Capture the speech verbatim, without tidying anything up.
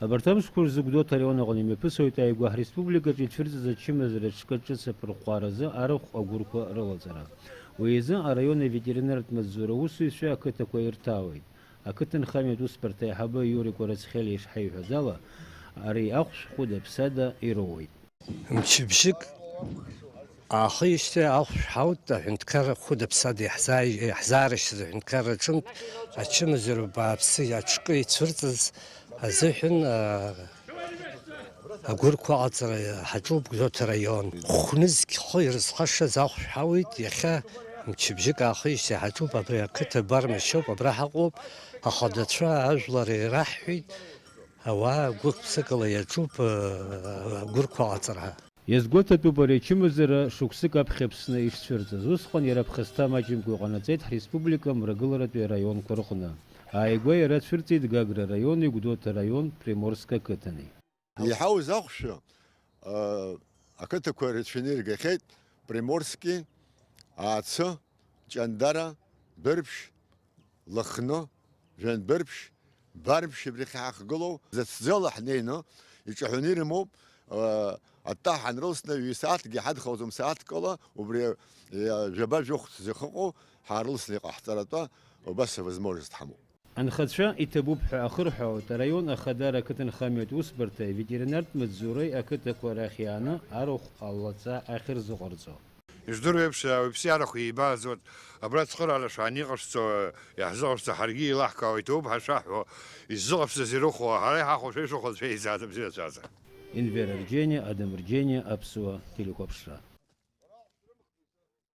Абарҭ амшқәа рзы Гәдоуҭа араион аҟны имҩаԥысуеит ааигәа ҳреспубликаҿы ицәырҵыз ачымазара ҿкы ҿыц аԥырхәаразы арахә агәырқәа рылаҵара. Уи азы араион аветеринартә маҵзура аусзуҩцәа ақыҭақәа ирҭаауеит. Ақыҭанхамҩатә усбарҭа аиҳабы Иури Кәарацхелиа ишҳаиҳәаз ала, ари ахәшә хәыда-ԥсада ироуеит. Мчыбжьык аахижьҭеи ахәшә ҳауит, аҳәынҭқарра хәыда-ԥсада иаҳзааи-, иаҳзаарышьҭыз аҳәынҭқарра аҿынтә ачымазара бааԥсы аҿкы ицәырҵыз азыҳәан, аа, агәырқәа аҟаҵара ҳаҿуп Гәдоуҭа араион. Хә-нызқь хы ирызхашаз ахәшә ҳауит, иахьа мчыбжьык аахижьҭеи ҳаҿуп, абри ақыҭа Бармашьоуп, абра ҳаҟоуп, ахадацәа ажәлар ираҳҳәеит, ауаа гәык-ԥсыкала иаҿуп, аа, агәырқәа аҟаҵара. Иазгәаҭатәуп, ари ачымазара шықәсык аԥхьа Аԥсны ишцәырҵыз. Усҟан иара ԥхасҭа маҷымкәа иҟанаҵеит ҳреспублика мрагыларатәи араионқәа рҟны. Ааигәа иара ацәырҵит Гагра араион, Гәдоуҭа араион, Приморск ақыҭани. Иҳауз ахәшәы, а, ақыҭақәа рацәаны иргахьеит, Приморски, Аацы, Ҷандара, Дәырԥшь, Лыхны, Жәандәырԥшь, Бармшь абрахь ҳахгылоу, зыҭӡыла ҳнеины, иҿаҳәаны ирымоуп, э, аттаҳ ҳанрылсны, ҩ-сааҭкгьы ҳадхалҵом, сааҭкала, убри, э, жәаба-жәохә зыхыҟоу ҳаарылсны иҟаҳҵаратәы убас авозможность ҳамоуп. Анхацәа иҭабуп ҳәа ахырҳәаауеит араион ахадара ақыҭанхамҩатә усбарҭеи аветеринартә маҵзуреи ақыҭақәа рахь иааны арахә ҟаллаҵа ахьырзыҟарҵо. Ижәдыруеиԥш, ауаҩԥсы иарахә еибааӡоит. Абра ацхыраара шәааны иҟашәҵо, иаҳзыҟашәҵо ҳаргьы еилаҳкаауа иҭоуп ҳәа шәаҳҳәо, иззыҟашәҵаз ирыхәо, ҳара иҳахәо шәеишәыхәо анцәа еизааӡам, бзиа шәаҵа. Инвер Арџьениа, Адам Рџьениа, Аԥсуа телекәаԥшра.